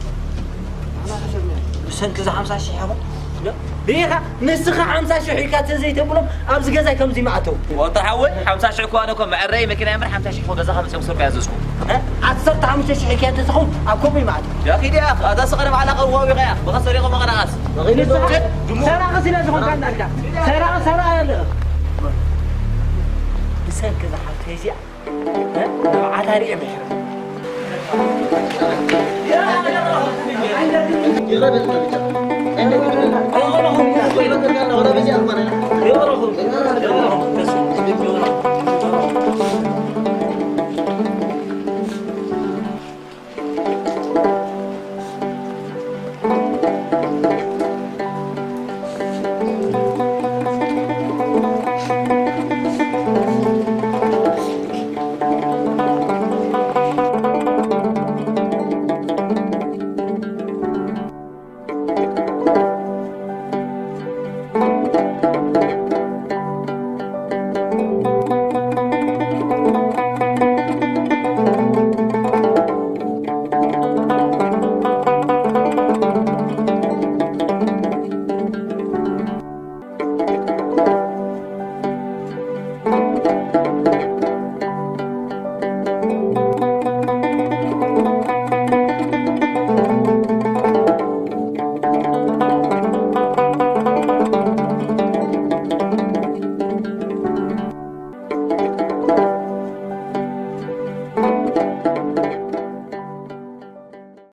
ኣና ሓሰብና። ብሰንኪ እዚ ሓምሳ ሽሕ ኢኹም? ዶ? ዲኻ ንስኻ ሓምሳ ሽሕ ኢልካ ተዘይተብሎም ኣብዚ ገዛይ ከምዚ ማእተው። ወታ ሓወይ፣ ሓምሳ ሽሕ እኮ ኣነ እኮ መዐረይ መኪና እምበር ሓምሳ ሽሕ እኮ ገዛኻ መፅኦም ክሰርቁ ያዘዝኩ። እ? ዓሰርተ ሓሙሽተ ሽሕ ኢልካ ተዝኸውን ኣብ ኮፒ ማእተው። ያ ኪዲ ያ፣ ኣታ ስቐረ ባዕላ ቀዋዊ ኸያ፣ ብኸ ሰሪቑ መቐናቓስ። ንስኻ ሰራቒ ስለ ዝኾንካ እንዳልካ፣ ሰራቒ ሰራቒ ኣለኻ። ብሰንኪ እዛ ሓፍተይ እዚኣ፣ እ? ንብዓታ ሪኤ ምሕረት።